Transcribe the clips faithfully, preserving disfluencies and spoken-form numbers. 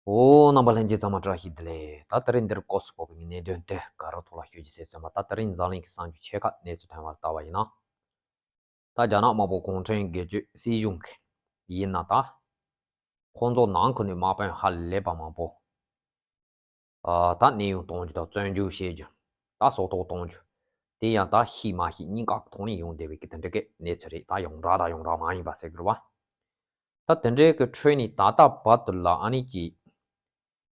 ཨོ། རྣམ་པ་ལྷན་རྒྱས་ཚང་མ་བཀྲ་ཤིས་བདེ་ལེགས། ད་དེ་རིང་འདིར་སྐབས་སུ་བབས་པའི་གནད་དོན་དེ་ག་རེ་ཐོག་ལ་ཞུ་རྒྱུ་ཟེར་ཙམ་པ། ད་དེ་རིང་འཛམ་གླིང་གི་གསར་འགྱུར་ཆེ་ཁག་གནས་ཚུལ་ཐོན་པར་བལྟ་བ་ཡིན་ན། ད་རྒྱ་ནག་དམར་པོ་གུང་ཁྲན་སྒེར་གཅོད་སྲིད་གཞུང་གི་ཡིན་ན། ད་ཁོང་ཚོ་ནང་ཁུལ་ནས་དམག་དཔོན་ཧ་ལས་པ་མང་པོ། ཨ། ད་གནས་དབྱུང་གཏོང་རྒྱུ་དང་བཙོན་འཇུག་བྱེད་རྒྱུ། ད་སྲོག་ཐོག་གཏོང་རྒྱུ། དེ་ཡང་ད་ཤི་མ་ཤི་གཉིས་ཀ་གི་ཐོག་ནས་ཡོང་བསྡད་པའི་གི་དེ་འདྲ་གི་གནས་ཚུལ་རེད། ད་ཡོངས་གྲགས་དང་ཡོངས་གྲགས་མ་ཡིན་པ་ཟེར་དགོས་རེད་བ། ད་དེ་འདྲའི་གི་ཁྲོད་ནས་ད་ལྟ་བར་དུ་ལ་ཨ་ནི་ཅིག་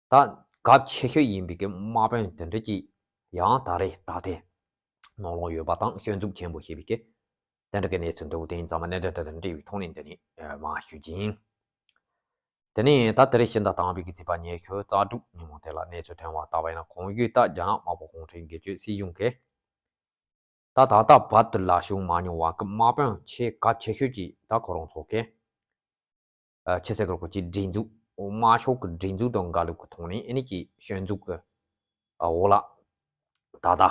ད་གལ་ཆེ་ཤོས་ཡིན་པའི་གི་དམག་དཔོན་དེ་འདྲ་ཅིག་ཡང་ད་རེས་ད་ལྟའི་ནང་ལོགས་ཡོད་པ་དང་། སྐྱོན་འཛུགས་ཆེན་པོ་བྱས་པའི་གི་དེ་འདྲ་གི་གནས་ཚུལ་འདུག་དེ་ཡིན་ཙང་མ་གནད་དོན་དེ་དང་འབྲེལ་བའི་ཐོག་ནས་འདི་ནས་མར་ཞུ་རྒྱུ་ཡིན། དེ་ནས་ད་དེ་རིང་ཕྱི་ཟླ་དང་པོའི་གི་ཚེས་པ་ཉི་ཤུ་རྩ་དྲུག་ཉིན་མོ་དེ་ལ་གནས་ཚུལ་ཐོན་པར་བལྟ་བ་ཡིན་ན། གོང་ཞུས་ལྟར་རྒྱ་ནག་དམར་པོ་གུང་ཁྲན་སྒེར་གཅོད་སྲིད་གཞུང་གིས་ད་ད་ལྟ་བར་དུ་ལ་བྱུང་མ་མྱོང་བ་གི་དམག་དཔོན་ཆེས་གལ་ཆེ་ཤོས་ཀྱི་ད་ཁོ་རང་ཚོ་གི་ཨ། ཆི་ཟེར་དགོས་རེད། ཁོ་ཅིག་སྒྲིག་འཛུགས། དམར་ཤོག་གི་སྒྲིག་འཛུགས་དང་འགལ་ལུགས་ཀྱི་ཐོག་ནས་ཨ་ནི་ཅིག་སྐྱོན་འཛུགས་ཀྱི་འོག་ལ་ད་ལྟ་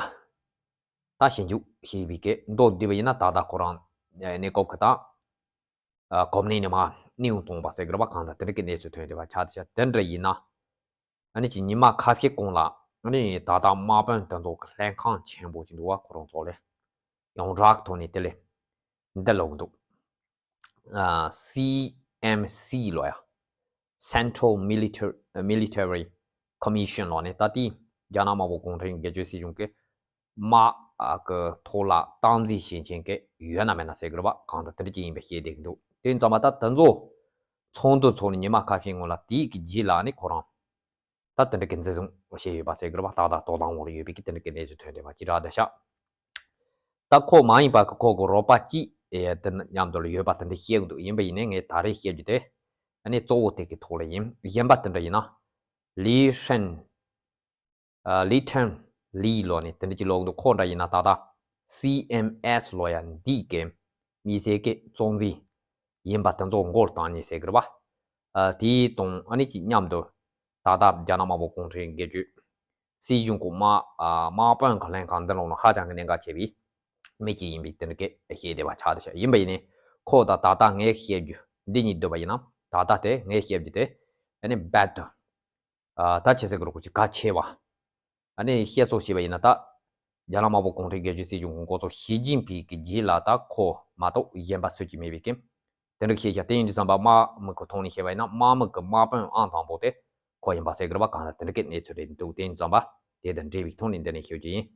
ད་ཞིབ་འཇུག་བྱས་པའི་གི་མདོར་བསྡུས་པ་ཡིན་ན། ད་ལྟ་ཁོ་རང་གནས་སྐབས་ཀྱི་ད་ཨ། གོ་གནས་ནས་མར་གནས་དབྱུང་གཏོང་བ་ཟེར་དགོས་རེད་བ། གང་ལྟར་དེ་འདྲ་གི་གནས་ཚུལ་ཐོན་བསྡད་པ་ཆགས་བསྡད་ཤག་དེ་འདྲ་ཡིན་ན། ཨ་ནི་ཅིག་ཉི་མ་ཁ་ཤས་གོང་ལ་ཨ་ནི་ད་ལྟ་དམག་དཔོན་དེ་ཚོ་གི་ལྷན་ཁང་ཆེན་པོ་ཅིག་འདུག་བ། ཁོ་རང་ཚོ་ལ་ཡོངས་གྲགས་ཀྱི་ཐོག་ནས་དེ་ལས་འདི་ལབ་ཀྱི་འདུག་ཨ། སི་ཨེམ་སི་ལབ་ཡ། Central Military Military Commission ལབ་ནས། ད་ལྟའི་རྒྱ་ནག་དམར་པོ་གུང་ཁྲན་སྒེར་གཅོད་སྲིད་གཞུང་གི་དམག་གི་ཐོག་ལ་སྟངས་འཛིན་བྱེད་མཁན་གྱི་ཡོད་ན་མེད་ན་ཟེར་དགོས་རེད་བ། གང་ལྟར་དེ་འདྲ་ཅིག་ཡིན་པ་ཤེས་བསྡད་ཀྱི་འདུག་དེ་ཙམ་པ་ད་དེ་ཚོ་ཚོགས་འདུ་ཚོགས་ནས་ཉི་མ་ཁ་ཤས་སྔོན་ལ། དེའི་གི་རྗེས་ལ་ནི་ཁོ་རང་ད་དེ་འདྲ་གི་འཛིན་བཟུང་བྱས་ཡོད་པ་ཟེར་དགོས་རེད་བ། ཏག་ཏག་དོ་དམ་འོག་ལ་ཡོད་པའི་གི་དེ་འདྲ་གི་གནས་ཚུལ་ཐོན་བསྡད་པ་ཅིག་རེད་བསྡད་ཤག་ད་ཁོ་མ་ཡིན་པ་གི་ཁོ་གི་རོགས་པ་གཅིག་ཨེ་དེ་མཉམ་དུ་ལ་ཡོད་པ་དེ་འདྲ་བཤད་ཀྱི་འདུག་ཡིན་པ་ཡིན་ནའི་ངས་ད་རེས་བཤད་རྒྱུ་དེ་ཨ་ནི་གཙོ་བོ་དེ་གི་ཐོག་ལ་ཡིན། གཞན་པ་དེ་འདྲ་ཡིན་ན། ལི་ཧྲན། ཨ། ལི་ཁྲེན་ལི་ལབ་ནས་དེ་འདྲ་ཅིག་ལབ་ཀྱི་འདུག་ཁོ་འདྲ་ཡིན་ན་ད་ལྟ་སི་ཨེམ་ཨེས་ལབ་ཡ་འདི་གི་མི་སེར་གྱི་གཙོ་འཛིན་ཡིན་པ་དེ་ཚོ་མགོ་བཏང་མཁན་ཟེར་གི་རེད་བ། ཨ། དེ་དང་ཨ་ནི་ཅིག་མཉམ་དུ་ད་ལྟ་རྒྱ་ནག་དམར་པོ་གུང་ཁྲན་སྒེར་གཅོད་སྲིད་གཞུང་གི་དམག་ཨ། དམག་དཔོན་གྱི་ལྷན་ཁང་འདི་ནང་ལ་ཧ་ཅང་གི་གནད་འགག་ཆེ་བའི་མི་གཅིག་ཡིན་པའི་དེ་འདྲ་གི་བཤད་བསྡད་པ་ཆགས་བསྡད་ཤག་ཡིན་པ་ཡིན་ནའི་ཁོ་ད་ད་ལྟ་ངས་བཤད་རྒྱུ་འདི་གཉིས་བསྡུར་བ་ཡིན་ན། ད་ལྟ་དེ་ངས་བཤད་རྒྱུ་དེ་ཨ་ནི་རྦད་དེ། ཨ། ད་ཆི་ཟེར་དགོས་རེད། ཁོ་ཅིག་གལ་ཆེ་བ། ཨ་ནི་བཤད་སྲོལ་བྱས་པ་ཡིན་ན། ད་རྒྱ་ནག་དམར་པོ་གུང་ཁྲན་སྒེར་གཅོད་སྲིད་གཞུང་གི་འགོ་གཙོ་ཞི་ཅིན་ཕིང་གི་རྗེས་ལ་ད་ཁོ་མ་གཏོགས་གཞན་པ་སུ་གཅིག་མེད་པའི་གི་དེ་འདྲ་བཤད་ཤག་དེ་ཡིན་དུས་ཙམ་པ་དམག་མི་གི་ཐོག་ནས་བཤད་པ་ཡིན་ན། དམག་མི་གི་དམག་དཔོན་ཨང་དང་པོ་དེ་ཁོ་ཡིན་པ་ཟེར་གི་རེད་བ། གང་ལྟར་དེ་འདྲ་གི་གནས་ཚུལ་རེད་འདུག་དེ་ཡིན་དུས་ཙམ་པ་དེ་དང་འབྲེལ་བའི་ཐོག་ནས་འདི་ནས་ཞུ་རྒྱུ་ཡིན།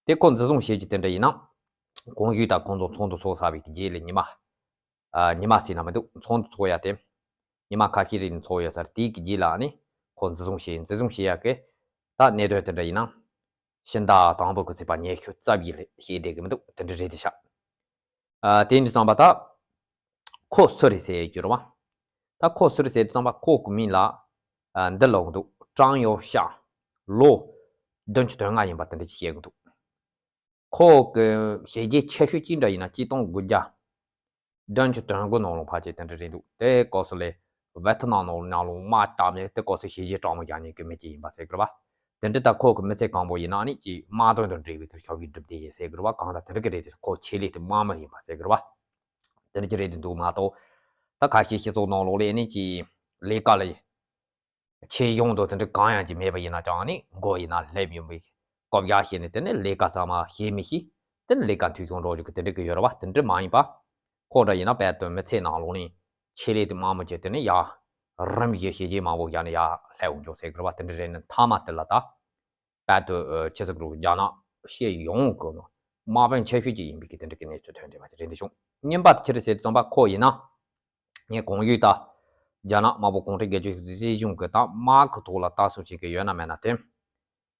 དེ་ཁོ་འཛིན་བཟུང་བྱེད་རྒྱུ་དེ་འདྲ་ཡིན་ན། གོང་ཞུས་ལྟར་ཁོང་ཚོ་ཚོགས་འདུ་ཚོགས་ཚར་བའི་གི་རྗེས་ལ་ཉི་མ། ཨ། ཉི་མ་ཟེར་ན་མི་འདུག་ཚོགས་འདུ་ཚོགས་ཡ་དེ་ཉི་མ་ཁ་ཤས་རིང་ཚོགས་ཡོད་ས་རེད། དེའི་གི་རྗེས་ལ་ནི་ཁོ་འཛིན་བཟུང་བྱས། འཛིན་བཟུང་བྱེད་ཡ་གི་ད་གནད་དོན་དེ་འདྲ་ཡིན་ན། ཕྱི་ཟླ་དང་པོ་གི་ཚེས་པ་ཉི་ཤུ་རྩ་བཞི་ལ་བཤད་བསྡད་གི་མི་འདུག་དེ་འདྲ་རེད་བསྡད་ཤག་ཨ། དེ་ཡིན་དུས་ཙམ་པ་ད་ཁོ་སུ་རེད་ཟེར་རྒྱུ་རེད་བ། ད་ཁོ་སུ་རེད་ཟེར་དུས་ཙམ་པ་ཁོ་གི་མིང་ལ་ཨ། འདི་ལབ་གི་འདུག་ཀྲང་ཡོ་ཤ། ལོ་བདུན་ཅུ་དོན་ལྔ་ཡིན་པ་དེ་འདྲ་ཅིག་བཤད་གི་འདུག་ཁོ་གི་བྱས་རྗེས་ཆེ་ཤོས་ཅི་འདྲ་ཡིན་ན། ཆིག་སྟོང་དགུ་བརྒྱ་བདུན་ཅུ་དོན་དགུ་ནང་ལོགས་ཕལ་ཆེར་དེ་འདྲ་རེད་འདུག་དེ་སྐབས་སུ་ལ་ཝེ་ཐི་ནམ་ནང་ནང་ལོགས་དམག་བཏང་ནས། དེ་སྐབས་སུ་བྱས་རྗེས་གྲངས་མང་རྒྱག་མཁན་གྱི་མི་གཅིག་ཡིན་པ་ཟེར་གི་རེད་བ། དེ་འདྲ་ད་ཁོ་གི་མི་ཚེ་གང་པོ་ཡིན་ན་ནི་ཅིག་དམག་དོན་དང་འབྲེལ་བའི་དེར་ཞབས་ཞུ་སྒྲུབ་བསྡད་ཡོད་ཟེར་གི་རེད་བ། གང་ལྟར་དེ་འདྲ་གི་རེད་དེ། ཁོ་ཆེད་ལས་དེ་དམག་མི་ཡིན་པ་ཟེར་གི་རེད་བ། དེ་འདྲ་ཅིག་རེད་དེ་འདུག་མ་གཏོགས། ད་ཁ་ཤས་སྤྱི་ཚོགས་ནང་ལོགས་ལ་ནི་ཅིག་ལས་ཀ་ལ་ཆེ་ཆུང་དང་དེ་འདྲ་གང་ཡང་ཅིག་མེད་པ་ཡིན་ན་ཀྱང་ནི། མགོ་ཡིན་ན་སླེབས་ཡོང་བའི་སྐོར་ཡག་བཤད་ནས། དེ་ནས་ལས་ཀ་ཚང་མ་བྱེད་མི་ཤེས། དེ་ནས་ལས་ཀ་འཐུས་ཤོར་འགྲོ་རྒྱུ་གི་དེ་འདྲ་གི་ཡོད་རེད་བ། དེ་འདྲ་མ་ཡིན་པ། ཁོ་འདྲ་ཡིན་ན་རྦད་དེ་མི་ཚེ་ནང་ལོགས་ནས་ཆེད་ལས་དེ་དམག་མི་བྱས། དེ་ནས་ཡར་རིམ་བཞིན་བྱས་རྗེས་མང་པོ་བཞག་ནས་ཡར་སླེབས་འོང་ཆོག་ཟེར་གི་རེད་བ། དེ་འདྲ་རེད་ན་མཐའ་མ་དེ་ལ་ད་རྦད་དེ་ཨ། ཆི་ཟེར་དགོས་རེད། རྒྱ་ནག་སྤྱི་ཡོངས་ཀྱི་དམག་དཔོན་ཆེ་ཤོས་ཅིག་ཡིན་པའི་གི་དེ་འདྲ་གི་གནས་ཚུལ་ཐོན་བསྡད་པ་ཅིག་རེད་འདུག་བྱུང་། གཉིས་པ་དེ་ཆི་རེད་ཟེར་དུས་ཙམ་པ་ཁོ་ཡིན་ན། ངས་གོང་ཞུས་ལྟར་རྒྱ་ནག་དམར་པོ་གུང་ཁྲན་སྒེར་གཅོད་སྲིད་གཞུང་གི་ད་དམག་གི་ཐོག་ལ་ལྟ་སྲུང་བྱེད་མཁན་ཡོད་ན་མེད་ན་དེ།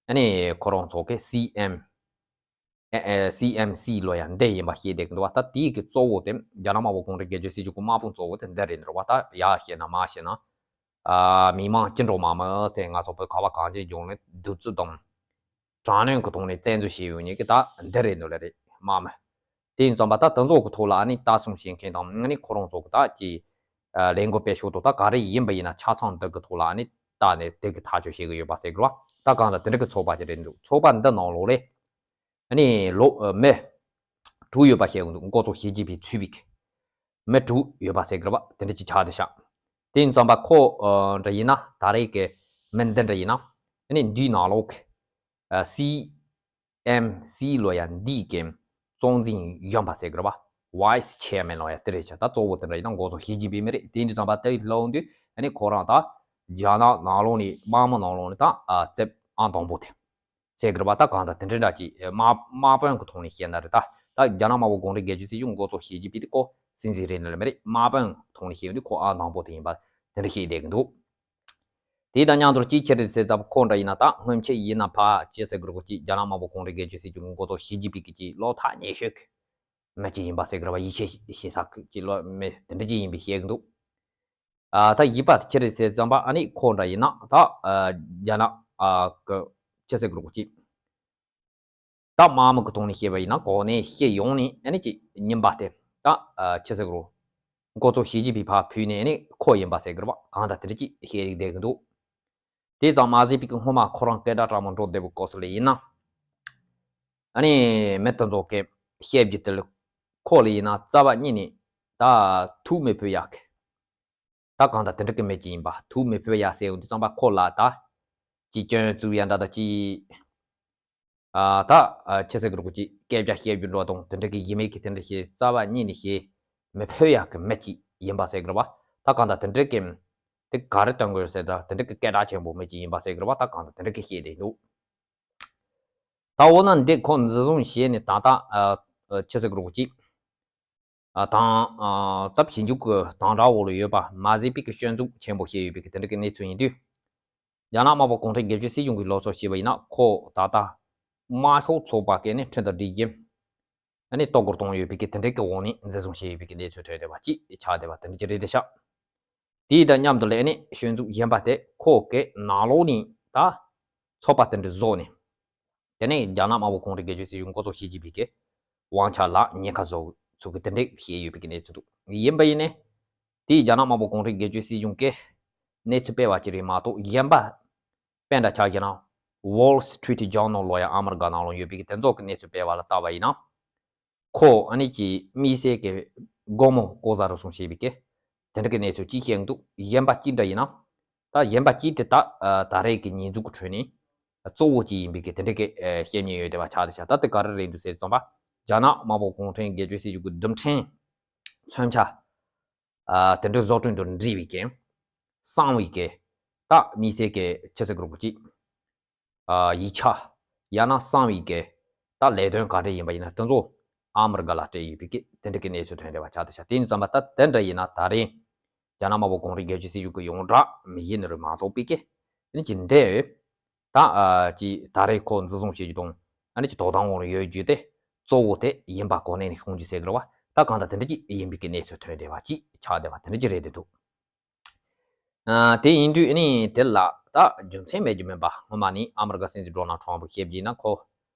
ཨ་ནི་ཁོ་རང་ཚོ་གི་སི་ཨེམ། ཨེ། སི་ཨེམ་སི་ལབ་ཡ་འདི་ཡིན་པ་བཤད་བསྡད་ཀྱི་འདུག་བ། ད་དེའི་གི་གཙོ་བོ་དེ་རྒྱ་ནག་དམར་པོ་གུང་ཁྲན་སྒེར་གཅོད་སྲིད་གཞུང་གི་དམག་དཔུང་གཙོ་བོ་དེ་འདི་རེད་འདུག་བ། ད་ཡར་བཤད་ན་མར་བཤད་ན། ཨ། མི་མང་སྐྱིད་འགྲོ་མ་མི་ཟེར། ང་ཚོ་བོད་ཁ་བ་གངས་ཅན་ལྗོངས་ལ་གདུག་རྩུབ་དང་དྲག་གནོན་གྱི་ཐོག་ནས་བཙན་འཛུལ་བྱས་ཡོད་མཁན་གྱི་ད་འདི་རེད་འདུག་ལེ་རེད། དམག་མི། དེ་ཡིན་ཙམ་པ་ད་དེ་ཚོ་གི་ཐོག་ལ་ཨ་ནི་ལྟ་སྲུང་བྱེད་མཁན་དང་། ཨ་ནི་ཁོ་རང་ཚོ་གི་ད་ཀྱི་ཨ། ལས་འགུལ་སྤེལ་ཕྱོགས་དང་ད་ག་རེ་ཡིན་པ་ཡིན་ན་ཆ་ཚང་འདི་གི་ཐོག་ལ་ཨ་ནི་ལྟ་ནས་དེ་གི་ཐག་གཅོད་བྱེད་གི་ཡོད་པ་ཟེར་གི་རེད་བ། ད་གང་ལྟར་དེ་འདྲ་གི་ཚོགས་པ་ཅིག་རེད་འདུག་ཚོགས་པ་འདི་ནང་ལོགས་ལ་ཨ་ནི་ལོ། ཨ། མི་དྲུག་ཡོད་པ་བཤད་གི་འདུག་འགོ་གཙོ་ཞི་ཅིན་ཕིང་ཚུད་པའི་གི་མི་དྲུག་ཡོད་པ་ཟེར་གི་རེད་བ། དེ་འདྲ་ཅིག་ཆགས་བསྡད་ཤག་དེ་ཡིན་ཙམ་པ་ཁོ་འདྲ་ཡིན་ན་ད་རེས་ཀྱི་མི་འདི་འདྲ་ཡིན་ན་ཨ་ནི་འདིའི་ནང་ལོགས་ཀྱི་སི་ཨེམ་སི་ལོ་ཡ་འདིའི་གི་གཙོ་འཛིན་གཞོན་པ་ཟེར་དགོས་རེད་པ། ཝའི་སི་ཆེར་མེན་ལོ་ཡ་དེ་རེད་ཤག་ད་གཙོ་བོ་དེ་འདྲ་ཡིན་ན་འགོ་གཙོ་བྱས་རྗེས་པའི་མི་རེད། དེ་ཡིན་དུས་ཙམ་པ་དེ་ལ་འོང་དུས་ཨ་ནི་ཁོ་རང་ད་རྒྱ་ནག་ནང་ལོགས་ནས་དམག་མི་ནང་ལོགས་ནས་ད་ཨ་རྩེབ་ཨང་དང་པོ་དེ་ཟེར་དགོས་རེད་པ། ད་གང་ལྟར་དེ་འདྲ་འདྲ་ཅིག་དམག་དམག་དཔོན་གྱི་ཐོག་ནས་བཤད་ན་རེད། ད་ད་རྒྱ་ནག་དམར་པོ་གུང་ཁྲན་སྒེར་གཅོད་སྲིད་གཞུང་འགོ་གཙོ་བྱས་རྗེས་པའི་དེ་ཁོ་སྲིད་འཛིན་རེད་ནི་ལ་མི་རེད། དམག་དཔོན་ཐོག་ནས་བཤད་ཡོང་དུས་ཁོ་ཨང་དང་པོ་དེ་ཡིན་པ་དེ་འདྲ་བཤད་བསྡད་ཀྱི་འདུག་དེ་དང་མཉམ་དུ་ཅིའི་ཕྱིར་རེད་ཟེར་ཙམ་ཁོ་འདྲ་ཡིན་ན་ད་སྔོན་ཆད་ཡིན་ན་ཕ་ཅི་ཟེར་དགོས་རེད། ཅིག་རྒྱ་ནག་དམར་པོ་གུང་ཁྲན་སྒེར་གཅོད་སྲིད་གཞུང་འགོ་གཙོ་བྱས་རྗེས་པའི་གི་ཅིག་ལོ་ཐག་ཉེ་ཤོས་ཀྱི་མི་ཅིག་ཡིན་པ་ཟེར་དགོས་རེད་པ། ཡིད་ཆེས་བྱེད་ས་ཀྱི་ལོ་མི་དེ་འདྲ་ཅིག་ཡིན་པའི་བཤད་ཀྱི་འདུག་ཨ་ད་ཡིད་པ་དེ་ཅི་རེད་ཟེར་ཙམ་པ་ཨ་ནི་ཁོ་འདྲ་ཡིན་ན་ད་ཨ་རྒྱ་ནག་ཨ་གི་ཅི་ཟེར་དགོས་རེད། ཅིག་ད་དམག་མི་གི་ཐོག་ནས་བཤད་པ་ཡིན་ན་གོ་གནས་བཤད་ཡོང་ནས་ཨ་ནི་ཅིག་ཉིན་པ་དེ་ད་ཨ་ཅི་ཟེར་དགོས་རེད། འགོ་གཙོ་བྱས་རྗེས་པའི་ཕར་ཕུད་ནས་ཨ་ནི་ཁོ་ཡིན་པ་ཟེར་དགོས་རེད་པ། གང་ལྟར་དེ་འདྲ་ཅིག་བཤད་བསྡད་ཀྱི་འདུག་དེ་ཙམ་མ་ཟད་པའི་གི་སྔོན་མ་ཁོ་རང་སྐད་གྲགས་དྲག་མོ་འགྲོ་བསྡད་པའི་སྐབས་སུ་ལ་ཡིན་ན་ཨ་ནི་མི་དེ་ཚོ་གི་བཤད་རྒྱུ་དེ་ལ་ཁོ་ལ་ཡིན་ན་རྩ་བ་ཉིད་ནས་ད་ཐུགས་མི་ཕོད་ཡག་གི་ད་གང་ལྟར་དེ་འདྲ་གི་མི་ཅིག་ཡིན་པ། ཐུགས་མི་ཕོད་ཡ་ཟེར་ཡོང་དུས་ཙམ་པ་ཁོ་ལ་ད་ཅིག་སྐྱོན་བཙུགས་ཡ་འདྲ་ད་ཅིག་ཨ་ད་ཨ་ཅི་ཟེར་དགོས་རེད། ཅིག་སྐད་ཆ་བཤད་རྒྱུ་འགྲོ་དང་དེ་འདྲ་གི་ཡིན་མིན་གི་དེ་འདྲ་བཤད་རྩ་བ་ཉིད་ནས་བཤད་མི་ཕོད་ཡ་གི་མི་ཅིག་ཡིན་པ་ཟེར་དགོས་རེད་པ། ད་གང་ལྟར་དེ་འདྲ་གི་དེ་ག་རེ་སྟོན་དགོས་རེད་ཟེར། ད་དེ་འདྲ་གི་སྐད་གྲགས་ཆེན་པོ་མི་ཅིག་ཡིན་པ་ཟེར་དགོས་རེད་པ། ད་གང་ལྟར་དེ་འདྲ་གི་བཤད་བསྡད་འདུག་ད་འོ་ན་འདི་ཁོ་འཛིན་བཟུང་བྱས་ནས་ད་ལྟ་ཨ་ཨ་ཅི་ཟེར་དགོས་རེད། ཅིག་ཨ་དང་ཨ་སྟབས་ཞིབ་འཇུག་གི་དམ་དྲག་འོག་ལ་ཡོད་པ་མ་ཟད་པའི་གི་སྐྱོན་འཛུགས་ཆེན་པོ་བྱས་ཡོད་པའི་གི་དེ་འདྲ་གི་གནས་ཚུལ་ཡིན་དུས། རྒྱ་ནག་དམར་པོ་གུང་ཁྲན་སྒེར་གཅོད་སྲིད་གཞུང་གི་ལོ་ཚོད་བྱས་པ་ཡིན་ན་ཁོ་ད་ལྟ་དམར་ཤོག་ཚོགས་པ་གི་ནི་ཁྲིམས་དང་སྒྲིག་གཞི་ཨ་ནི་གཏོར་རྒོལ་གཏོང་ཡོད་པའི་གི་དེ་འདྲ་གི་འོག་ནས་འཛིན་བཟུང་བྱས་ཡོད་པའི་གི་གནས་ཚུལ་ཐོན་བསྡད་པ་ཅིག་ཆགས་བསྡད་པ་དེ་འདྲ་ཅིག་རེད་དེ་ཤག་དེའི་དང་མཉམ་དུ་ལས་ནི་སྐྱོན་འཛུགས་གཞན་པ་དེ་ཁོ་གི་ནང་ལོགས་ནས་ད་ཚོགས་པ་དེ་འདྲ་བཟོས་ནས། དེ་ནས་རྒྱ་ནག་དམར་པོ་གུང་ཁྲན་སྒེར་གཅོད་སྲིད་གཞུང་འགོ་གཙོ་ཞི་ཅིན་ཕིང་གི་དབང་ཆ་ལ་ཉེན་ཁ་བཟོ་ཚུལ་གྱི་དེ་འདྲ་བཤད་ཡོད་པའི་གནས་ཚུལ་འདུག་ཡིན་པ་ཡིན་ནའི། དེས་རྒྱ་ནག་དམར་པོ་གུང་ཁྲན་སྒེར་གཅོད་སྲིད་གཞུང་གི་གནས་ཚུལ་སྤེལ་བ་ཅིག་རེད་མ་གཏོགས་གཞན་པ། དཔེ་འདྲ་ཆགས་བཞག་ན། Wall Street Journal ལོ་ཡ་ཨ་མི་རི་ཀ་ནང་ལ་ཡོད་པའི་གི་དེ་ཚོ་གི་གནས་ཚུལ་སྤེལ་བ་ལ་བལྟས་པ་ཡིན་ན། ཁོ་ཨ་ནི་ཀྱི་དམིགས་བསལ་གྱི་སྒོར་མོ་ལྐོག་ཟ་རུལ་སུངས་བྱས་པའི་གི་དེ་འདྲ་གི་གནས་ཚུལ་ཅིག་བཤད་ཀྱི་འདུག་གཞན་པ་ཅིག་འདྲ་ཡིན་ན། ད་གཞན་པ་ཅིག་དེ་ད་ད་རེས་ཀྱི་ཉེས་འཛུགས་ཀྱི་ཁྲོད་ནས་གཙོ་བོ་ཅིག་ཡིན་པའི་གི་དེ་འདྲ་གི་བཤད་མྱོང་ཡོད་བསྡད་པ་ཆགས་བསྡད་ཤག་ད་དེ་ག་རེ་རེད་འདུག་ཟེར་སོང་པ། རྒྱ་ནག་དམར་པོ་གུང་ཁྲན་སྒེར་གཅོད་སྲིད་གཞུང་གི་རྡུལ་ཕྲན་མཚོན་ཆ། ཨ་དེ་འདྲ་བཟོ་སྐྲུན་དང་འབྲེལ་བའི་གི་གསང་བའི་གི་ད་དམིགས་བསལ་གྱི་ཆི་ཟེར་དགོས་རེད་པ་ཅིག་ཨ་ཡིག་ཆ་ཡང་ན་གསང་བའི་གི་ད་ལས་དོན་ག་འདྲ་ཡིན་པ་ཡིན་ན་དེ་ཚོ་ཨ་མི་རི་ཀ་ལ་སྤྲད་ཡོད་པའི་གི་དེ་འདྲ་གི་གནས་ཚུལ་ཐོན་བསྡད་པ་ཆགས་བསྡད་ཤག་དེ་ཡིན་ཙམ་པ་ད་དེ་འདྲ་ཡིན་ན་ད་རེས་རྒྱ་ནག་དམར་པོ་གུང་ཁྲན་སྒེར་གཅོད་སྲིད་གཞུང་གི་ཡོངས་གྲགས་མི་ཡིན་ནི་རེད་མ་གཏོགས་པའི་གི་དེ་ནི་ཅིག་འདྲ་ཡོད། ད་ཨ་ཅིག་ད་རེས་ཁོ་འཛིན་བཟུང་བྱེད་རྒྱུ་དང་ཨ་ནི་ཅིག་དོ་དམ་འོག་ལ་ཡོད་རྒྱུ་དེ་གཙོ་བོ་དེ་ཡིན་པ་གོ་གནས་ནས་ཤོང་རྒྱུ་ཟེར་གི་རེད་པ། ད་གང་ལྟར་དེ་འདྲ་ཅིག་ཡིན་པའི་གི་གནས་ཚུལ་ཐོན་བསྡད་པ་ཅིག་ཆགས་བསྡད་པ་དེ་འདྲ་ཅིག་རེད་བསྡད་འདུག་ཨ་དེ་ཡིན་དུས་ཨ་ནི་དེ་ལ་ད་རྒྱུ་མཚན་མེད་རྒྱུ་མིན་པ་སྔོན་མ་ནས་ཨ་མི་རི་ཀ་སྲིད་འཛིན་ཌོ་ནལ་ཊམ་ཕི་བཤད་རྒྱུ་ཡིན་ན་ཁོ་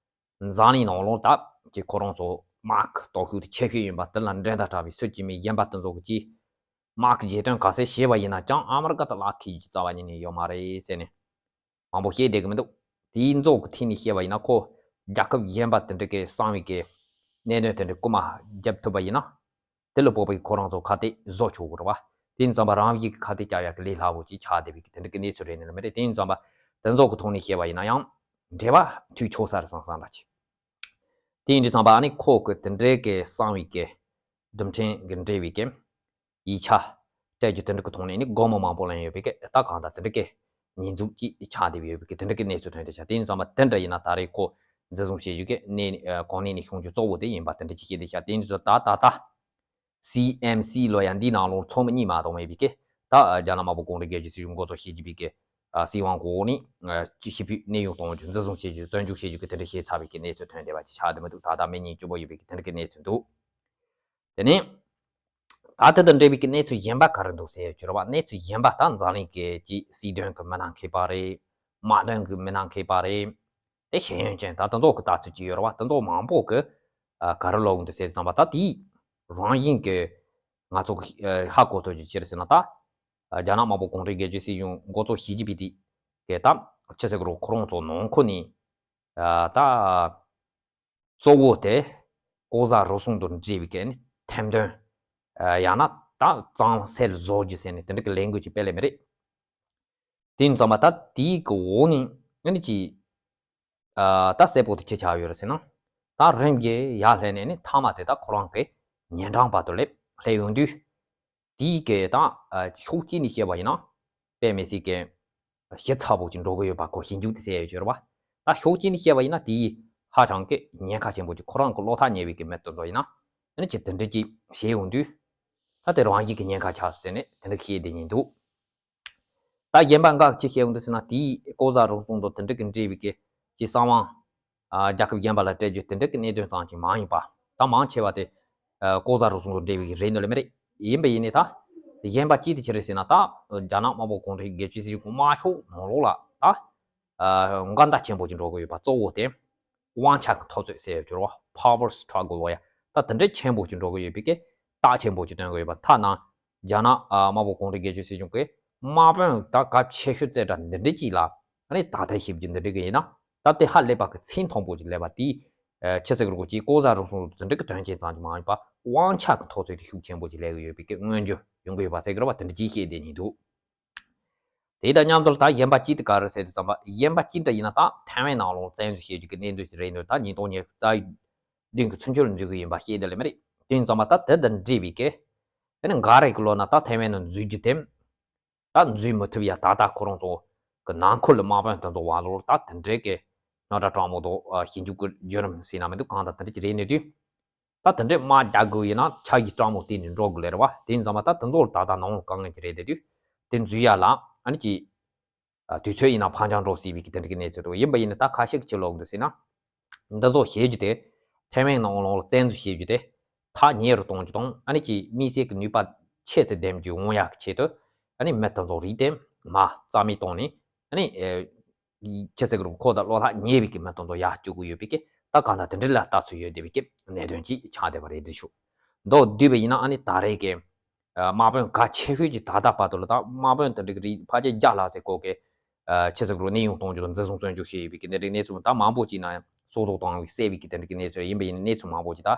འཛམ་གླིང་ནང་ལོགས་ད་ཀྱི་ཁོ་རང་ཚོ་དམག་གི་སྟོབས་ཤུགས་དེ་ཆེ་ཤོས་ཡིན་པ་དེ་ལ་འགྲན་ཟླ་བྲལ་བའི་སྲོལ་གྱི་མི་གཞན་པ་དེ་ཚོ་གི་ཅིག་དམག་གི་རྗེས་དྲན་ག་ཚད་བྱས་པ་ཡིན་ན་ཀྱང་ཨ་མི་རི་ཀ་དེ་ལ་ཁེལ་རྒྱུ་རྩ་བ་ཉིད་ནས་ཡོད་མ་རེད་ཟེར་ནས། མང་པོ་བཤད་བསྡད་ཀྱི་མི་འདུག་དེའི་ཚོགས་ཀྱི་ཐད་ནས་བཤད་པ་ཡིན་ན་ཁོ་རྒྱལ་ཁབ་གཞན་པ་དེ་འདྲ་གི་གསང་བའི་གི་གནད་དོན་དེ་འདྲ་རྐུ་མ་རྒྱབ་ཐུབ་པ་ཡིན་ན། དེ་ལ་དཔག་པའི་ཁོ་རང་ཚོ་ཁ་གཏད་བཟོ་ཆོག་གི་རེད་པ། དེ་ཡིན་ཙམ་པ་རང་བཞིན་གྱི་ཁ་གཏད་བཅག་ཡག་གི་ལས་སླ་པོ་ཅིག་ཆགས་བསྡད་པའི་གི་དེ་འདྲ་གི་གནས་ཚུལ་རེད་ནི་ལ་མི་རེད། དེ་ཡིན་ཙམ་པ་དེ་ཚོགས་ཀྱི་ཐོག་ནས་བཤད་པ་ཡིན་ན་ཡང་འབྲེལ་བ་མཐུད་ཆོག་ས་རེད་བསམ་བསམ་འདྲ་ཅིག་དེ་ཡིན་དུས་ཙམ་པ་ཨ་ནི་ཁོ་གི་དེ་འདྲའི་གི་གསང་བའི་གི་རྡུལ་ཕྲན་གི་འབྲེལ་བའི་གི་ཡིག་ཆ་སྤྲད་རྒྱུ་དེ་འདྲ་གི་ཐོག་ནས་ནི་སྒོར་མོ་མང་པོ་ལེན་ཡོད་པའི་གི་ད་གང་ལྟར་དེ་འདྲ་གི་ཉེས་འཛུགས་ཀྱི་ཆགས་བསྡད་ཡོད་པའི་གི་དེ་འདྲ་གི་གནས་ཚུལ་ཐོན་བསྡད་ཤག་དེ་ཡིན་ཙམ་པ་དེ་འདྲ་ཡིན་ན་ད་རེས་ཁོ་འཛིན་བཟུང་བྱེད་རྒྱུ་གི་གནས་གོ་གནས་ནས་ཤོང་རྒྱུ་གཙོ་བོ་དེ་ཡིན་པ་དེ་འདྲ་ཅིག་བཤད་བསྡད་ཤག་དེ་ཡིན་དུས་ད་ད་ད་སི་ཨེམ་སི་ལོ་ཡ་འདིའི་ནང་ལོགས་ཚོགས་མི་གཉིས་མ་གཏོགས་མེད་པའི་གི་ད་རྒྱ་ནག་དམར་པོ་གུང་ཁྲན་སྒེར་གཅོད་སྲིད་གཞུང་འགོ་གཙོ་ཞི་ཅིན་ཕིང་གི་སྲིད་དབང་འོག་ནས་ཅིག་ཞིབ་ཕྲའི་གནས་དབྱུང་གཏོང་རྒྱུ་འཛིན་བཟུང་བྱེད་རྒྱུ་བཙོན་འཇུག་བྱེད་རྒྱུ་གི་དེ་འདྲ་བྱས་ཚར་བའི་གི་གནས་ཚུལ་ཐོན་བསྡད་པ་ཅིག་ཆགས་བསྡད་མི་འདུག་ད་ལྟ་མི་གཉིས་གཅིག་པོ་ཡོད་པའི་གི་དེ་འདྲ་གི་གནས་ཚུལ་འདུག་དེ་ནས། ད་ལྟ་དང་འབྲེལ་བའི་གི་གནས་ཚུལ་གཞན་པ་ག་རེ་འདུག་ཟེར་ཡོད་ཀྱི་རེད་པ། གནས་ཚུལ་གཞན་པ་ད་འཛམ་གླིང་གི་ཅིག་སྲིད་དོན་གི་མི་སྣ་མཁས་པ་རེད། དམག་དོན་གི་མི་སྣ་མཁས་པ་རེད། དེ་ཤེས་ཡོན་ཅན་ད་དེ་ཚོ་གི་ལྟ་ཚུལ་ཅིག་ཡོད་རེད་པ། དེ་ཚོ་མང་པོ་གི་ཨ་ག་རེ་ལབ་ཀྱི་འདུག་ཟེར་ཙམ་པ་ད་དེའི་རང་བཞིན་གི་ང་ཚོ་གི་ཨ་ཧ་གོ་ཐུབ་རྒྱུ་ཅི་རེད་ཟེར་ན་ད། ཨ་རྒྱ་ནག་དམར་པོ་གུང་ཁྲན་སྒེར་གཅོད་སྲིད་གཞུང་འགོ་གཙོ་ཞི་ཅིན་ཕིང་དེ་གི་ད་ཅི་ཟེར་དགོས་རེད། ཁོ་རང་ཚོ་ནང་ཁུལ་ནས་ཨ་ད། གཙོ་བོ་དེ་ལྐོག་ཟ་རུལ་སུངས་དང་འབྲེལ་བའི་གི་ནི་ཐེར་འདོན། ཡང་ན་ ད་གཙང་སེལ་བཟོ་རྒྱུ་ཟེར་ནས་དེ་འདྲ་གི་ལས་འགུལ་ཅིག་སྤེལ་ལེ་མི་རེད། དེ་ཡིན་ཙང་མ་ད་དེའི་གི་འོག་ནས་ཨ་ནི་ཅིག་ཨ་ད་གསལ་པོ་དེ་ཅི་ཆགས་ཡོད་རེད་ཟེར་ན། ད་རིམ་གྱིས་ཡར་སླེབས་ནས་ནི་མཐའ་མ་དེ་ད་ཁོ་རང་གི་ཉེ་འགྲམ་བར་དུ་སླེབས་སླེབས་ཡོང་དུས། དེའི་གི་ད་ཨ་ཕྱོགས་གཅིག་ནས་བཤད་པ་ཡིན་ན། དཔེ་མི་སྲིད་གི་ཞིབ་ཚགས་པོ་ཅིག་འགྲོ་གི་ཡོད་པ་ཁོ་ཞིབ་འཇུག་དེ་བྱས་ཡོད་ཅེས་རེད་བ། ད་ཕྱོགས་གཅིག་ནས་བཤད་པ་ཡིན་ན་དེའི་ཧ་ཅང་གི་ཉེན་ཁ་ཆེན་པོ་ཅིག་ཁོ་རང་གི་བློ་ཐག་ཉེ་བའི་གི་མི་དེ་ཚོ་ཡིན་ན། ཨ་ནི་ཅིག་དེ་འདྲ་ཅིག་བྱས་ཡོང་དུས། ད་དེ་རང་བཞིན་གི་ཉེན་ཁ་ཆགས་སོང་ཟེར་ནས་དེ་འདྲ་བཤད་བསྡད་མཁན་འདུག་ད་གཞན་པ་འགའ་ཅིག་བཤད་ཡོང་དུས་ཟེར་ན། དེའི་ལྐོག་ཟ་རུལ་སུངས་དང་དེ་འདྲ་གི་འབྲེལ་བའི་གི་ཅིག་གསང་བ། ཨ་རྒྱལ་ཁབ་གཞན་པ་ལ་སྤྲད་རྒྱུ་དེ་འདྲ་གི་གནད་དོན་ཙམ་ཅིག་མ་ཡིན་པ། ད་མང་ཆེ་བ་དེ་ཨ་ལྐོག་ཟ་རུལ་སུངས་དང་འབྲེལ་བའི་གི་རེད་འདོད་ལེ་མི་རེད། ཡིན་པ་ཡིན་ནའི་ད་གཞན་པ་ཅིག་དེ་ཅི་རེད་ཟེར་ན། ད་རྒྱ་ནག་དམར་པོ་གུང་ཁྲན་སྒེར་གཅོད་སྲིད་གཞུང་གི་དམར་ཤོག་ནང་ལོགས་ལ་ད་ཨ་འགལ་ཟླ་ཆེན་པོ་ཅིག་འགྲོ་གི་ཡོད་པ་གཙོ་བོ་དེ་དབང་ཆ་གི་འཐབ་རྩོད་ཟེར་ཡོད་ཅོར་བ། Power Struggle་ལོ་ཡ། ད་དེ་འདྲ་ཆེན་པོ་ཅིག་འགྲོ་གི་ཡོད་པའི་གི་རྟགས་ཆེན་པོ་ཅིག་སྟོན་གི་ཡོད་པ། ཐ་ན་རྒྱ་ནག་ཨ་དམར་པོ་གུང་ཁྲན་སྒེར་གཅོད་སྲིད་གཞུང་གི་དམག་དཔོན་ད་གལ་ཆེ་ཤོས་རྩེ་གྲས་འདི་འདྲ་ཅིག་ལ་ཨ་ནི་ད་ལྟ་ཞིབ་རྒྱུ་འདི་འདྲ་གི་ཡིན་ན། ད་དེ་ཧ་ལས་པ་གི་ཚད་མཐོན་པོ་ཅིག་སླེབས་པ་དེས་ཨ་ཆི་ཟེར་གི་རེད། ཅིག་ལྐོག་ཟ་རུལ་སུངས་དེ་འདྲ་གི་དོན་རྐྱེན་ཙམ་ཅིག་མ་ཡིན་པ་དབང་ཆ་གི་འཐབ་རྩོད་དེ་ཤུགས་ཆེན་པོ་ཅིག་སླེབས་གི་ཡོད་པའི་གི་མངོན་གྱུར་ཡོང་གི་ཡོད་པ་ཟེར་གི་རེད་བ། དེ་འདྲ་ཅིག་བཤད་བསྡད་མཁན་འདུག་དེ་དང་མཉམ་དུ་ད་གཞན་པ་ཅིག་དེ་ག་རེ་ཟེར་དུས་ཙམ་པ། གཞན་པ་ཅིག་འདྲ་ཡིན་ན་ད་ཐའེ་ཝན་ནང་ལོགས་བཙན་འཛུལ་བྱེད་རྒྱུ་གི་གནད་དོན་ཞིག་རེད་འདུག་ད་ཉིས་སྟོང་ཉི་ཤུ་རྩ་བདུན་གི་ཚུན་ཆད་ལ་འཛུལ་གི་ཡིན་པ་བཤད་བསྡད་ལེ་མི་རེད། དེ་ཡིན་ཙང་མ་ད་དེ་དང་འབྲེལ་བའི་གི་ཨ་ནི་འགའ་རེ་གི་བློ་ན་ད་ཐའེ་ཝན་ནང་འཛུལ་རྒྱུ་དེ་ད་འཛུལ་མི་ཐུབ་ཡ། ད་ལྟ་ཁོ་རང་ཚོ་གི་ནང་ཁུལ་ལ་དམག་དཔོན་དེ་ཚོ་བར་ལོར་ད་དེ་འདྲའི་གི་རྙོག་དྲ་དྲག་མོ་དང་ཞིབ་འཇུག་གི་བརྒྱུད་རིམ་ཟེར་ན་མི་འདུག་གང་ལྟར་དེ་འདྲ་ཅིག་རེད་ནས་དུས། ད་དེ་འདྲའི་དམག་རྒྱག་དགོས་ཡིན་ན་ཆ་ཡིས་སྤྲང་མོ་བལྟས་ནས་འགྲོ་དགོས་ལེ་རེད་བ། དེ་ཡིན་ཙང་མ་ད་དེ་ཚོ་ལ་ད་ལྟ་ནང་ལ་དཀའ་ངལ་ཅིག་རེད་བསྡད་དུས། དེ་འཛུལ་ཡ་ལ་ཨ་ནི་ཅིག་ཨ་དུས་ཚོད་ཡིན་ན་ཕར་འགྱངས་འགྲོ་སྲིད་པའི་གི་དེ་འདྲ་གི་གནས་ཚུལ་འདུག་ཡིན་པ་ཡིན་ན་ད་ཁ་ཤས་ཀྱིས་ཅི་ལབ་འདུག་ཟེར་ན། འདི་ཚོ་བྱེད་རྒྱུ་དེ་ཐའེ་ཝན་ནང་ལོགས་ལ་བཙན་འཛུལ་བྱེད་རྒྱུ་དེ་ཐག་ཉེ་རུ་གཏོང་རྒྱུ་དང་། ཨ་ནི་ཅིག་དམིགས་བསལ་གྱི་ནུས་པ་ཆེ་ཙམ་ལྡན་རྒྱུ་འོང་ཡག་གི་ཆེད་དུ། ཨ་ནི་མི་དེ་ཚོ་རིགས་དེ་མར་རྩ་མེད་བཏང་ནས། ཨ་ནི་ཨེ་ཆི་ཟེར་གི་རེད། ཁོ་དང་བློ་ཐག་ཉེ་བའི་གི་མི་དེ་ཚོ་ཡར་བསྐྱོད་དགོས་ཡོད་པའི་གི་ད་གང་ལྟར་དེ་འདྲ་ལ་ལྟ་ཚུལ་ཡོད་བསྡད་པའི་གི་གནད་དོན་ཅིག་ཆགས་བསྡད་པ་རེད་འདི་ཞུ། མདོར་བསྡུས་པ་ཡིན་ན་ཨ་ནི་ད་རེས་ཀྱི་ཨ་དམག་དཔོན་གལ་ཆེ་ཤོས་ཀྱི་ད་ལྟ་བར་དུ་ལ་ད་དམག་དཔོན་དེ་འདྲ་གི་རིགས་ཕལ་ཆེར་བརྒྱ་ལྷག་ཙམ་སྐོར་གི་ཨ་ཆི་ཟེར་གི་རེད། གནས་དབྱུང་གཏོང་རྒྱུ་དང་འཛིན་བཟུང་བཙོན་འཇུག་བྱས་ཡོད་པའི་གི་འདི་འདྲའི་གནས་ཚུལ་ད་མང་པོ་ཅིག་ན་ཡང་སྲོག་ཐོག་བཏང་བའི་བསད་པའི་གི་དེ་འདྲ་གི་གནས་ཚུལ་ཡིན་པ་ཡིན་ན། གནས་ཚུལ་མང་པོ་ཅིག་ད་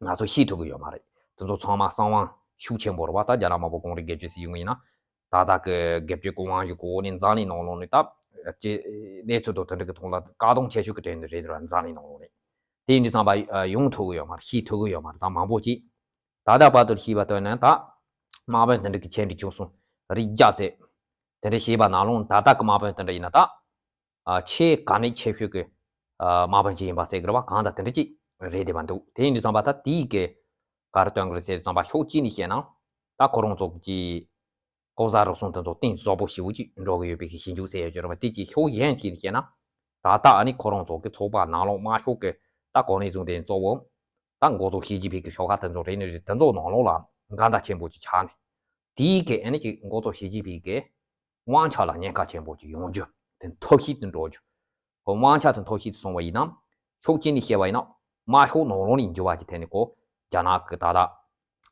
ང་ཚོ་ཤེས་ཐུབ་གི་ཡོད་མ་རེད། དེ་ཚོ་ཚང་མ་གསང་བ་ཤུགས་ཆེན་པོ་རེད་བ། ད་རྒྱ་ནག་དམར་པོ་གུང་ཁྲན་སྒེར་གཅོད་སྲིད་གཞུང་ཡིན་ན། ད་ལྟ་གི་སྒེར་གཅོད་ཀྱི་དབང་ཤུགས་གོ་ནས་འཛམ་གླིང་ནང་ལོགས་ནས་ད་ཅི་གནས་ཚུལ་དང་དེ་འདྲ་གི་ཐོག་ལ་བཀག་སྡོམ་ཆེ་ཤོས་ཀྱི་གྲས་འདི་རེད་འདུག་ར། འཛམ་གླིང་ནང་ལོགས་ནས། དེ་ཡིན་དུས་ཙམ་པ་ཡོང་ཐུབ་གི་ཡོད་མ་རེད། ཤེས་ཐུབ་གི་ཡོད་མ་རེད། ད་མང་པོ་ཅིག་ད་ལྟ་བར་དུ་ཤེས་པ་ལྟར་ན་ད་དམག་དཔོན་དེ་འདྲ་གི་ཆེད་འདྲི་བཅུ་གསུམ་རིགས་བརྒྱ་བཙལ། དེ་འདྲ་བྱས་པ་ནང་ལོགས་ད་ལྟ་གི་དམག་དཔོན་དེ་འདྲ་ཡིན་ན་ད། ཨ་ཆེས་གལ་གནད་ཆེ་ཤོས་ཀྱི་ཨ་དམག་དཔོན་ཅིག་ཡིན་པ་ཟེར་གི་རེད་བ། གང་ལྟར་དེ་འདྲ་ཅིག་རེད་བསྡད་པ་འདུག་དེ་ཡིན་དུས་ཙམ་པ་ད་དེའི་གི་ག་རེ་སྟོན་གི་རེད་ཟེར་དུས་ཙམ་པ་ཕྱོགས་གཅིག་ནས་བཤད་ན། ད་ཁོ་རང་ཚོ་གི་ལྐོག་ཟ་རུལ་སུངས་དེ་ཚོ་གཏིང་ཟབ་པོ་ཞེ་པོ་ཅིག་འགྲོ་གི་ཡོད་པའི་གི་ཞིབ་འཇུག་ཟེར་ཡ་ཅིག་རེད་བ། དེ་གཅིག་ཕྱོགས་གཞན་ཞིག་ནས་བཤད་ན། ད་ལྟ་ཨ་ནི་ཁོ་རང་ཚོ་གི་ཚོགས་པ་ནང་ལོགས་དམར་ཤོག་གི་ད་གོ་གནས་བཟུང་དེ་གཙོ་བོ་ད་འགོ་གཙོ་ཞི་ཅིན་ཕིང་གི་ཤོག་ཁག་དེ་ཚོ་རེད་ནི་རེད། དེ་ཚོ་ནང་ལོགས་ལ་འགལ་ཟླ་ཆེན་པོ་ཅིག་ཆགས་ནས། དེའི་གི་ཨ་ནི་ཅིག་འགོ་གཙོ་ཞི་ཅིན་ཕིང་གི་དབང་ཆ་ལ་ཉེན་ཁ་ཆེན་པོ་ཅིག་ཡོང་རྒྱུ། དེ་འཐབ་ཤེས་དུ་འགྲོ་རྒྱུ། ཁོ་དབང་ཆ་དེ་འཐབ་ཤེས་དུ་སོང་བ་ཡིན་ན། ཕྱོགས་གཅིག་ནས་བཤད་པ་ཡིན་ན། དམར་ཤོག་ནང་ལོགས་ནས་འགྱུར་བ་ཅིག་ཐེབས་ནས་ཁོ་རྒྱ་ནག་གི་ད་ལྟ་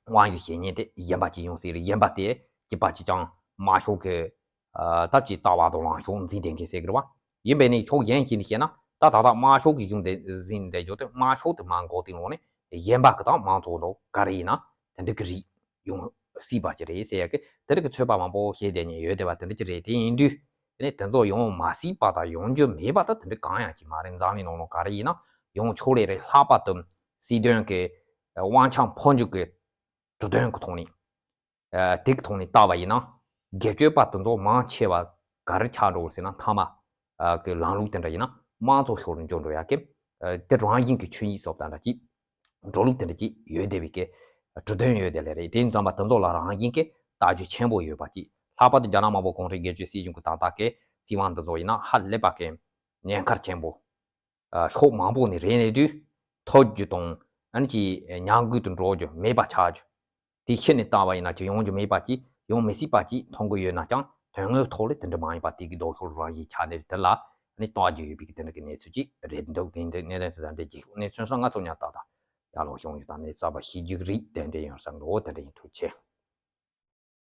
དབང་ཡོད་བྱེད་མཁན་དེ་གཞན་པ་ཅིག་ཡོང་སྲིད་རེད། གཞན་པ་དེ་གཅིག་པ་གཅིག་རྐྱང་དམར་ཤོག་གི་ཨ་ད་ཅིག་ལྟ་བ་དང་ལངས་ཕྱོགས་འཛིན་བསྡད་མཁན་ཟེར་གི་རེད་བ། ཡིན་པས་ནི་ཕྱོགས་གཞན་ཞིག་ནས་བཤད་ན། ད་ད་ལྟ་དམར་ཤོག་གི་གཞུང་དེ་འཛིན་བསྡད་རྒྱུ་དེ་དམར་ཤོག་དེ་མར་འགོག་སྟེ་ལོག་ནས་གཞན་པ་གི་ད་མང་གཙོ་དང་ག་རེ་ཡིན་ན་དེ་འདྲ་གི་རིགས་ཡོང་སྲིད་པ་ཅིག་རེད་ཟེར་ཡ་གི་དེ་རིགས་ཀྱི་ཚོད་དཔག་མང་པོ་བྱས་བསྡད་མཁན་ཡོད་བསྡད་པ་དེ་འདྲ་ཅིག་རེད། དེ་ཡིན་དུས་དེ་ནས་དེ་ཚོ་ཡོང་མ་སྲིད་པ་དང་ཡོང་རྒྱུ་མེད་པ་ད་དེ་འདྲ་གང་ཡང་ཅིག་མ་རེད། འཛམ་གླིང་ནང་ལ་ག་རེ་ཡིན་ན་ཡོང་ཆོག་ལེ་རེད། ལྷག་པར་དུ་སྲིད་དོན་གྱི་དབང་ཆ་འཕོ་འགྱུར་གྱི་གྲོས་དོན་གྱི་ཐོག་ནས། ཨ་དེ་གི་ཐོག་ནས་བལྟ་བ་ཡིན་ན། སྒེར་གཅོད་པ་དེ་ཚོ་མང་ཆེ་བ་ག་རེ་ཆགས་འགྲོ་གི་ཟེར་ན། མཐའ་མ་ཨ་གི་ལམ་ལུགས་དེ་འདྲ་ཡིན་ན་དམངས་གཙོ་ཕྱོགས་ལ་འགྱུར་འགྲོ་ཡ་གི་ཨ་དེ་རང་བཞིན་གྱི་ཆོས་ཉིད་སོགས་དང་འདྲ་ཅིག་འགྲོ་ལུགས་དེ་འདྲ་ཅིག་ཡོད་བསྡད་པའི་གི་གྲོས་དོན་ཡོད་བསྡད་ལེ་རེད། དེ་ཡིན་ཙང་མ་དེ་ཚོ་ལ་རང་བཞིན་གྱི་ལྟ་རྒྱུ་ཆེན་པོ་ཡོད་པ་ཅིག་ལྷག་པར་དུ་རྒྱ་ནག་དམར་པོ་གུང་ཁྲན་སྒེར་གཅོད་སྲིད་གཞུང་གི་ད་ལྟ་གི་སྲིད་དབང་འདི་ཚོ་ཡིན་ན་ཧ་ལས་པ་གི་ཉེན་ཁ་ཆེན་པོ། ཨ་ཕྱོགས་མང་པོ་ནས་རེད་ནས་དུས་ཐོབ་རྒྱུ་དང་ཨ་ནི་ཅིག་ཉམས་རྒུད་དུ་འགྲོ་རྒྱུ་མེད་པ་ཆགས་རྒྱུ། དེ་ཤེས་ནས་བལྟ་བ་ཡིན་ན་ཅིག་ཡོང་རྒྱུ་མེད་པ་ཅིག་ཡོང་མི་སྲིད་པ་ཅིག་མཐོང་གི་ཡོད་ན་ཀྱང་དོན་དངོས་ཐོག་ལ་དེ་འདྲ་མ་ཡིན་པ་དེ་གི་ལྡོག་ཕྱོགས་རང་བཞིན་ཆགས་ནས་དེ་ལ་ཨ་ནི་བལྟ་རྒྱུ་ཡོད་པའི་གི་དེ་འདྲ་གི་གནས་ཚུལ་ཅིག་རེད་འདུག་དེ་འདྲ་གནས་ཚུལ་དང་འབྲེལ་གྱི་གནས་ཚུལ་སོང་ང་ཚོ་ཉག་ཏག་ཏག་ཡར་ལོངས་བྱུང་ཡོད། ད་ནས་རྩ་བ་ཤེས་རྒྱུ་རིགས་དེ་འདྲ་ཡོང་བསམ་འགྲོ་དེ་འདྲ་ཡིན། ཐུགས་རྗེ་ཆེ།